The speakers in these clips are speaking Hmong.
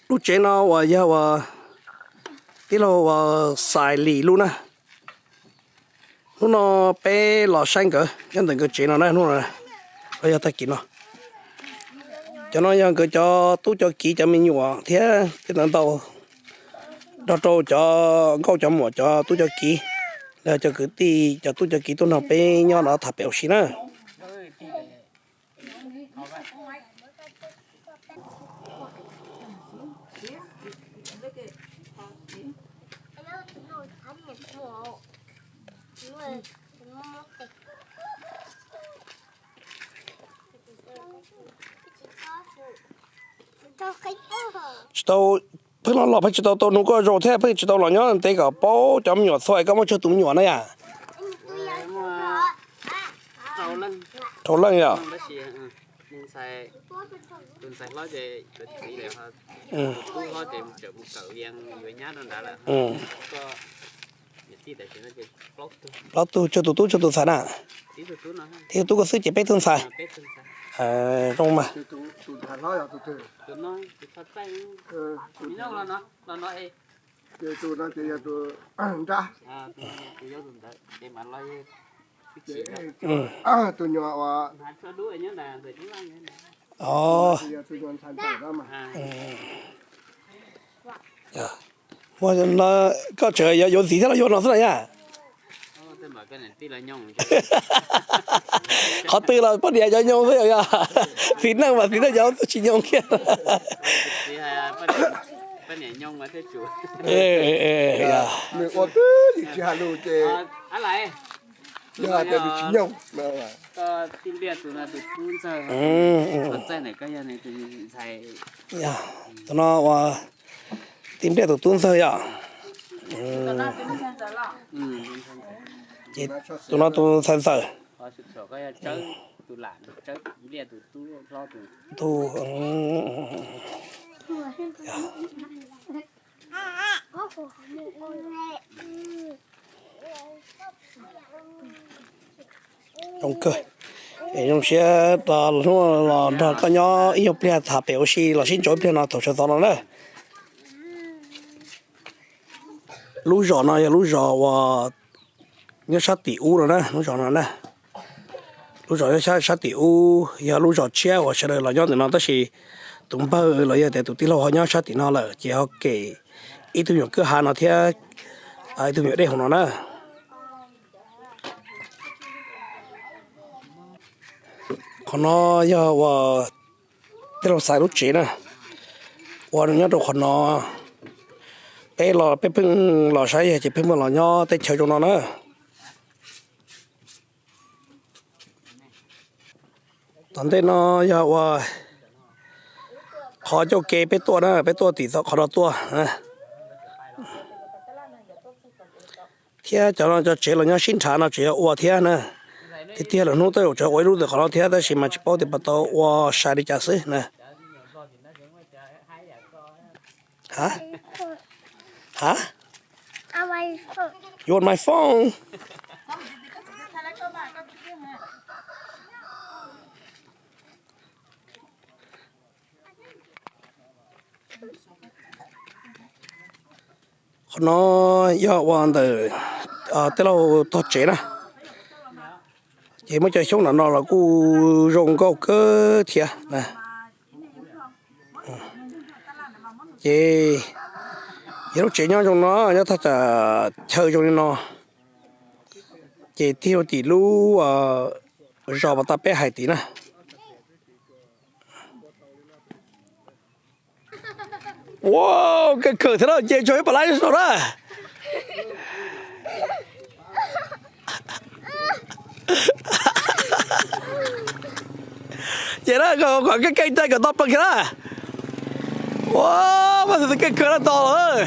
Lub tsev no uas yog uas tij laug uas Xais Lis lub na. Hnub no peb los saib nkawd nyob ntawm nkawd tsev no na, hnub no los yog tag kis no. Cov no yog nkawd cov tub cov kiv cov me nyuam thiab tej ntawd ntau, nrog rau cov nkauj cov muam cov tub cov kiv, los yog cov kwv tij cov tub cov kiv tuaj nrog peb nyob no tham pem ua si na. Tsis tau, pheej los los pheej tsis tau tau nug koj zoo thiab pheej tsis tau los nyob ntev kom paub cov me nyuam txhua es koj muaj tsawg tus me nyuam na yom? Rau leej yom? Plaub tug, tsawg tus tub tsawg tus ntxhais na? Tib tug tub koj xwb ces peb tug ntxhais. Zoo mas. Muaj, koj tseem yuav ntxiv thiab los yuav no xwb na yom? Qhov twg los poj niam cov nyoo xwb yom? Txiv neej mas txiv neej cov tsis nyoo kiag. Tus no ua tij Npliaj tus tub ntxawg yom? Ces tus no tus ntxhais ntxawm. Zoo kawg. Zoo siab hnub los nrog koj nyob ib nyuag pliag tham pem ua si los sib ntsoov ib pliag no thaum sawv ntxov no na. Lub zos no yog lub zos uas nyob sab tim ub no na, lub zos no na. Lub zos nyob sab, sab tim ub yog lub zos tshiab uas sawv daws los nyob ntawm no tab sis tus npawg los yog tias tus tij laug ho nyob sab tim no lawm ces ho kem ib tug me nyuam kwj ha no thiab ib tug me nyuam dej hauv no na. Qhov no yog uas tij laug Xais lub tsev na, ua nyob rau qhov no. Peb los peb pheej los saib yawg ces pheej muaj los nyob teb chaws zoo no na. Tom ntej no yog ua qhov ncauj ke peb tuaj na, peb tuaj tim qhov no tuaj. Thiab cov no cov tsev los nyob sib nrhav no tseem yuav ua thiab na. Tiag tiag lawm hnub twb yuav tsam ua ib lub ntawm qhov no thiab tab sis mas tsis paub tias puas tau ua sai li cas xwb na. Hah? Hah? You want my phone? Qhov no yog ua ntawm tij laug tog tsev na. Ces muab cov xyoob no no los kuj zoo nkauj kawg thiab. Ces yog lub tsev nyob zoo no, nyob thaj tsam chaw zoo li no. Ces tig rau tim lub zos uas tau peb hais tid na. Ua, keej kawg thiab na, ces tso ib pas lab no na. Ces na, kom keej keej cai kom tau pas kiag na. Ua, mas tus keej kawg na, tau lawm.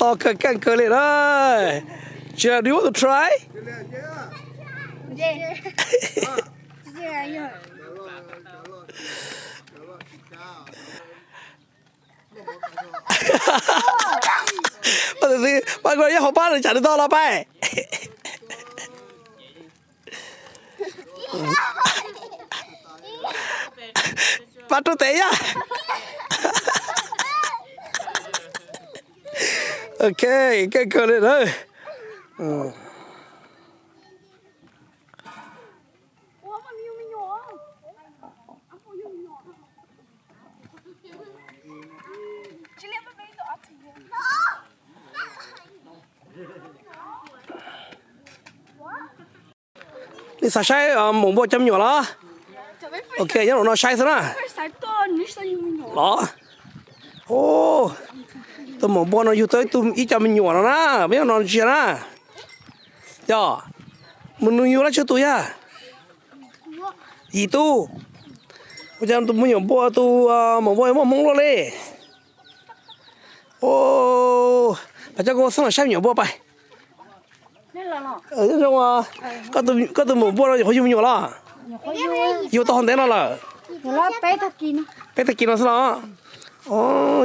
Tau kawg, keej kawg li na. Tsis, do you want to try? Mas tus txiv, mas koj yog hauv pab nws tsam nws tau los pais. Pab rub tes yaj. Ok, kawg kawg li na. Nej xav saib maum npua cov me nyuam los? Ok, nyob rau no saib xwb na. Los, tus maum npua no yug tau ib tug ib co me nyuam no na, peb nyob no ntsia na. Yog, mus nws yug dab tsi tus yog? Yim tus. Ua cas tus me nyuam npua tus maum npua muaj hmoo luaj li. Pab coj kuv xub los saib me nyuam npua pais. Zoo, koj tus maum npua no nyuam qhuav yug me nyuam los? Yug tau hov ntev no lawm? Peb tag kis no xwb los?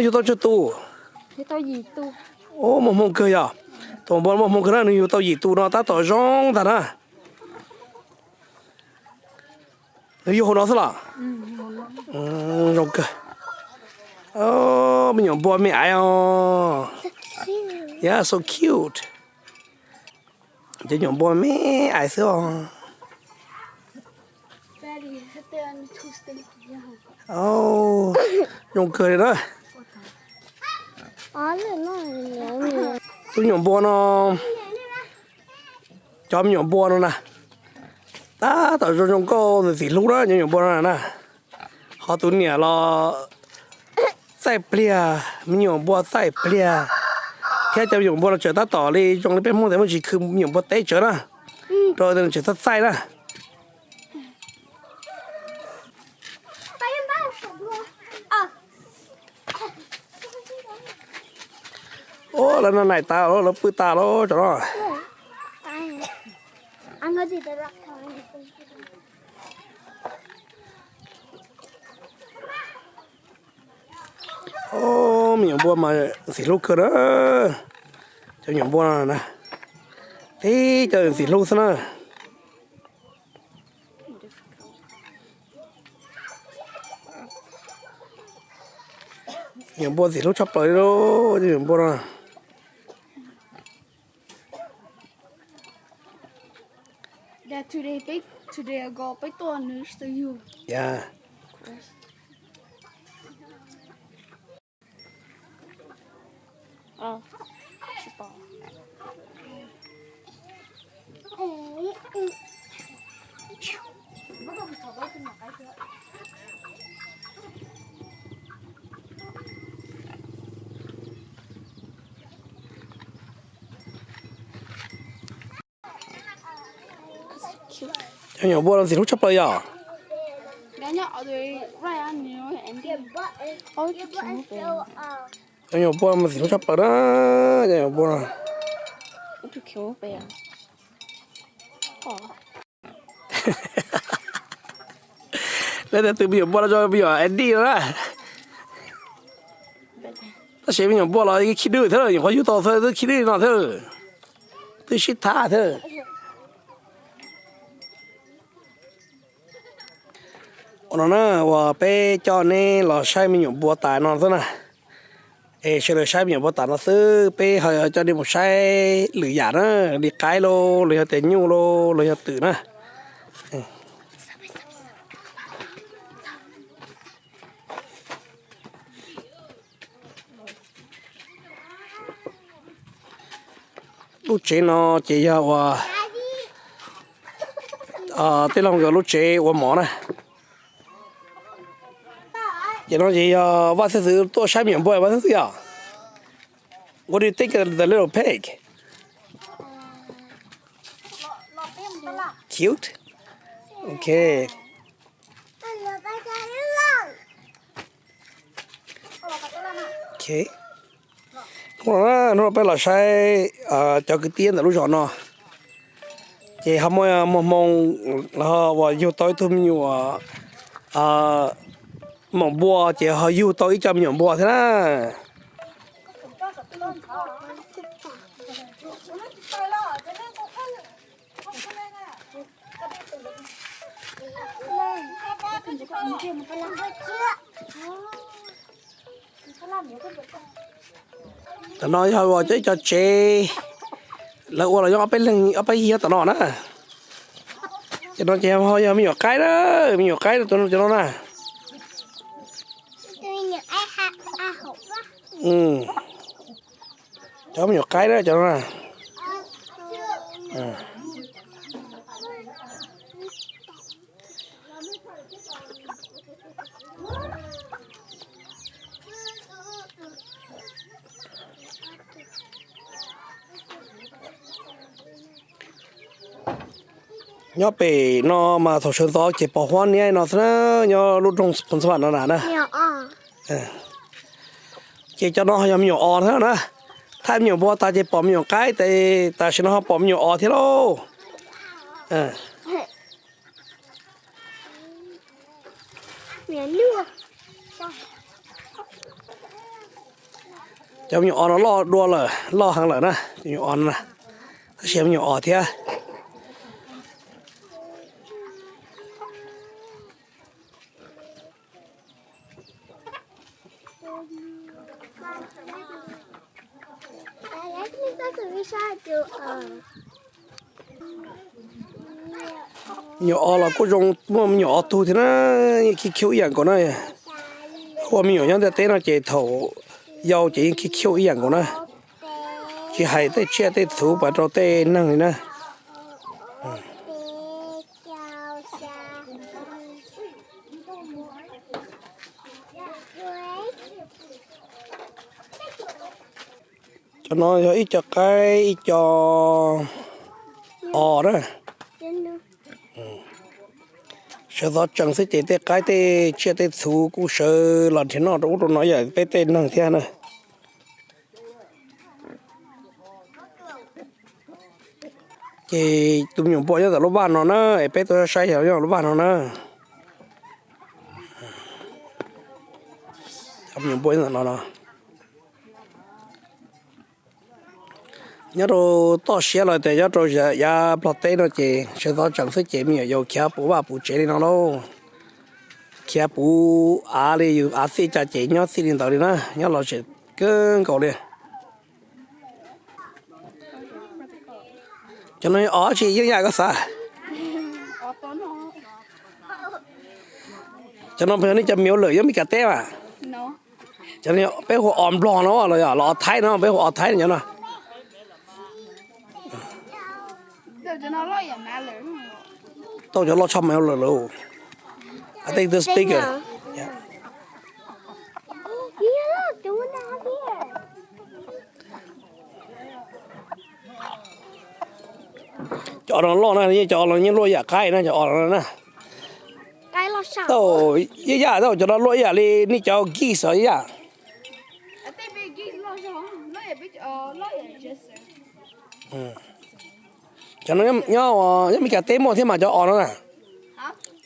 Yug tau tsawg tus? Muaj hmoo kawg yog. Tus maum npua muaj hmoo kawg na, nws yug tau yim tus no tab tom zoo ntag na. Nws yug hauv no xwb los? Zoo kawg. Me nyuam npua me aiv os. Yeah, so cute. Cov nyuam npua me aiv xwb os. Zoo kawg li na. Tus nyuam npua no, cov me nyuam npua no na, tab tom zoo zoo nkauj ntxim hlub na, cov nyuam npua no na. Ho tus niam los txaij pliag, me nyuam npua txaij pliag, thiab cov me nyuam npua no tseem tab tom li zoo li peb Hmoob ntawd muaj tsis khw me nyuam npua teb tsawv na, rau tseem txaij txaij na. Ua lawv no naim tas lawv pw tas lawm tsam no. Me nyuam npua mas ntxim hlub kawg na. Cov nyuam npua no na, tib cov ntxim hlub xwb na. Nyuam npua ntxim hlub tshaj plaws li lauj, cov nyuam npua no. Cov nyuam npua no ntxim hlub tshaj plaws yom. Cov nyuam npua no ntxim hlub tshaj plaws na. Cov nyuam npua no. Lawv tias tus me nyuam npua no zoo me nyuam Andy no na. Tab sis me nyuam npua los khib dwb thiab, nyuam qhuav yug tau xwb twb khib dwb no thiab, twb sib tham thiab. Ua no na, uas peb coj nej los saib me nyuam npua tas no xwb na. Es sawv daws saib me nyuam npua tas no xwb, peb ho coj nej mus saib lwm yam na, li qaib lauj, los yog tias nyuj lauj, los yog twm na. Lub tsev no ces yog uas tej laug nkawd lub tsev ua mov na. Ces no ces yog Vaj Xeeb Xwm tuaj saib me nyuam npua, Vaj Xeeb Xwm yom. What do you think of the little pig? Cute. Ok. Ok. Hnub no, hnub no peb los saib cov kwv tij ntawm lub zos no, ces ho muaj, muaj hmoo los uas yug tau ib tug me nyuam maum npua, ces ho yug tau ib co me nyuam npua thiab na. Tam no yog uas cov ib co tsev lawv ua los nyob ob peb leeg ob peb yig nyob tom no na. Ces no ces ho yog me nyuam qaib na, me nyuam qaib cov no na. Cov me nyuam qaib na cov no na. Nyob pem no mas thaum sawv ntxov ces pom huab niab no xwb na, nyob lub nroog Phoos Xas Vam no na na. Ces cov no yog me nyuam os thiab na. Thaij me nyuam npua tas ces pom me nyuam qaib, tam sim no ho pom me nyuam os thiab lauj. Cov me nyuam os no loj dua lawm, loj heev lawm na, cov me nyuam os no na, tab sis me nyuam os thiab. Me nyuam os los kuj zoo, muaj me nyuam os tug thiab na, yeej khib khiub ib yam nkaus na. Hu ua me nyuam nyob ntiaj teb no ces thaum yau ces yeej khib khiub ib yam nkaus na. Tsis hais tej tsiaj tej txhu pas rau tej neeg li na. Cov no yog ib co qaib ib co os na. Sawv ntxov tsees xwb ces tej qaib tej tsiaj tej txhu kuj sawv los nrhiav noj rau ub rau no ib yam peb tej neeg thiab na. Ces tus me nyuam npua nyob tom lub vaj no na, es peb tuaj saib yog nyob lub vaj no na. Cov me nyuam npua nyob tom no no. Nyob rau toj siab los tias nyob rau yav Nplog teb no ces sawv ntxov tsees xwb ces me nyuam yaus khiav puv vaj puv tsev li no lauj. Khiav puv av li yus av txij cas ces nyob txij li ntawd li na, nyob lom zem kawg nkaus li. Cov no os tsis yeej yam koj xav. Cov no puas yog nej cov miav lawm nyob Meskas teb mas? Cov no peb hu os Nplog no los yog los os Thaib no, peb hu os Thaib no cov no. Tau cov loj tshaj miav lawm lauj. I think this bigger. Cov no loj na, yeej cov no yeej luaj yam qaib na, cov os no na. Tau, yeej yam tau cov no luaj ib yam li nej cov geese os ib yam. Cov no nyob, nyob Meskas teb muaj thiab mas cov os no na.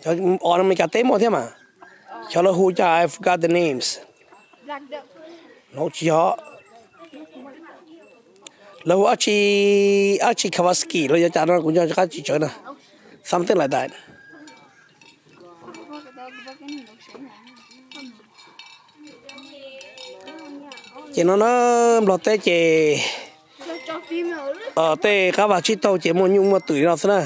Cov os no Meskas teb muaj thiab mas. Cov lawv hu cas I forgot the names. No tsis yog. Lawv hu ab tsi, ab tsi Kavaski los yog cas no kuv nco qab tsis tsawv na. Something like that. Ces no na, Nplog teb ces tej qab vag tsib taug ces muaj nyuj muaj twm li no xwb na.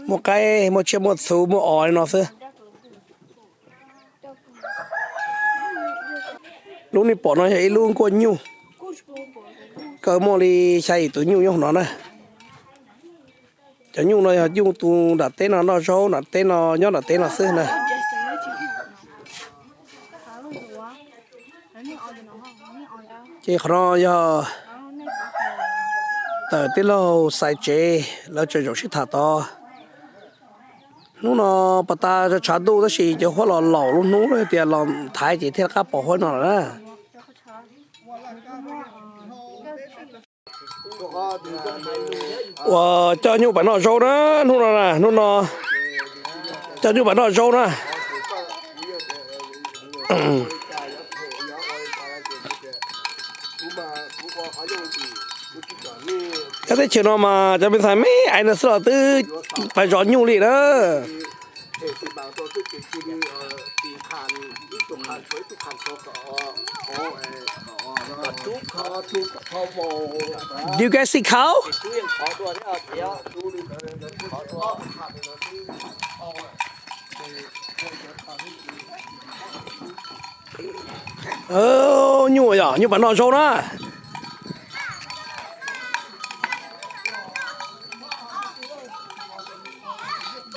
Muaj qaib, muaj tsiaj, muaj txhu, muaj os li no xwb. Lub nej pom no yog ib lub nkuaj nyuj, kaw muaj li xya yim tus nyuj nyob hauv no na. Cov nyuj no yog nyuj tus nram teb no noj zaub nram teb no, nyob nram teb no xwb na. Ces qhov no yog tawm tij laug xaiv tsev, lawv tseem zaum sib tham tod. Hnub no pas tas tshav ntuj tab sis cov huab los laum lub hnub tias los thaiv ces thiaj rov qab pom huab no lawm na. Uas coj nyuj pam noj zaub na, hnub no na, hnub no coj nyuj pam noj zaub na. Nyob teb chaws no mas cov me ntxhais me aiv no xwb los twb pais zov nyuj li na. Do you guys see cow? Nyuj yog nyuj pam noj zaub na.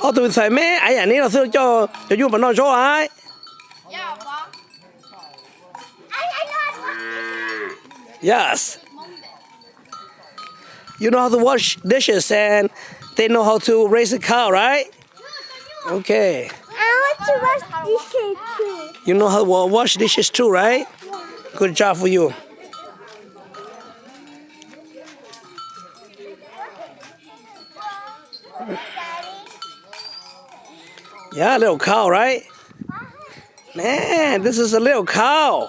Ob tug txhais me aiv yam neb no xwb coj cov nyuj pam noj zaub a. Yes. You know how to wash dishes and they know how to raise a cow, right? Okay. I want to wash dishes too. You know how to wa- wash dishes too, right? Good job for you. Yeah, little cow, right? Man, this is a little cow.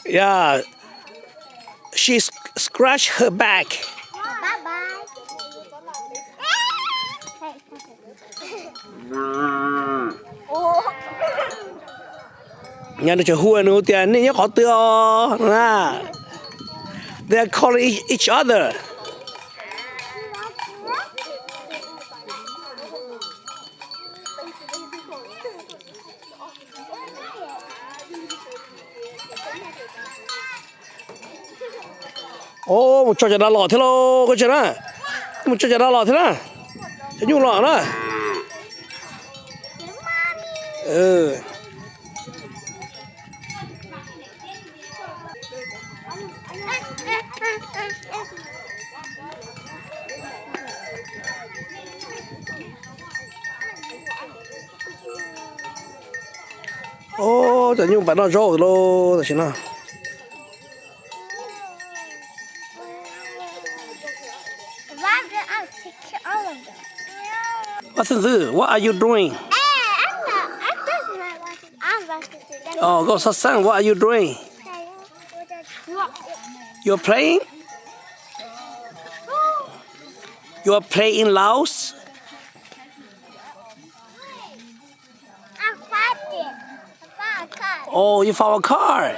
Yeah, she sc- scratch her back. Nws tseem hu nws tias nej nyob qhov twg os na. They are calling each, each other. Mus tso cov dav los thiab lauj, koj tsev na. Mus tso cov dav los thiab na. Cov nyuj los na. Cov nyuj pam noj zaub lauj tam sim no. Vaj Xeeb Ntxwv, what are you doing? Oh, Nkauj Xab Xeeb, what are you doing? You're playing? You're playing Laos? Oh, you found a car.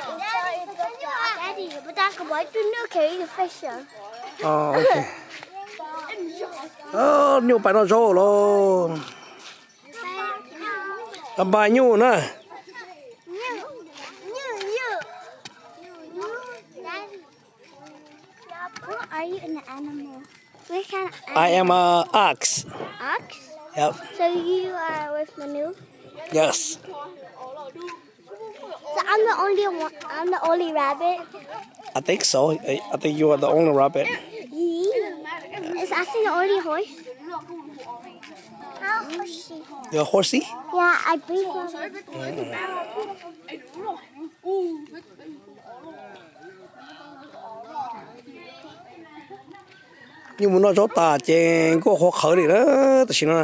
Oh, okay. Nyuj pam noj zaub lauj. Npaj nyuj na. What are you an animal? Which kind of I am a ox. Ox? Yep. So you are with Manu? Yes. So I'm the only one. I'm the only rabbit. I think so. I, I think you are the only rabbit. Yee. Is actually the only horse. How horsey? You're a horsey? Yeah, I breathe. Nyuj mus noj zaub tas ces nkauj qhuav qhawv li na tam sim no.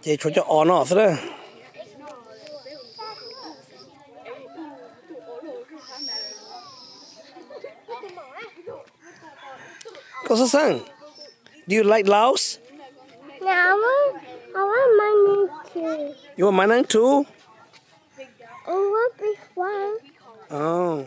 Ces tshuav cov os no xwb na. Nkauj Xab Xeeb, do you like Laos? Yeah, I want, I want my name too. You want my name too? I want this one. Oh.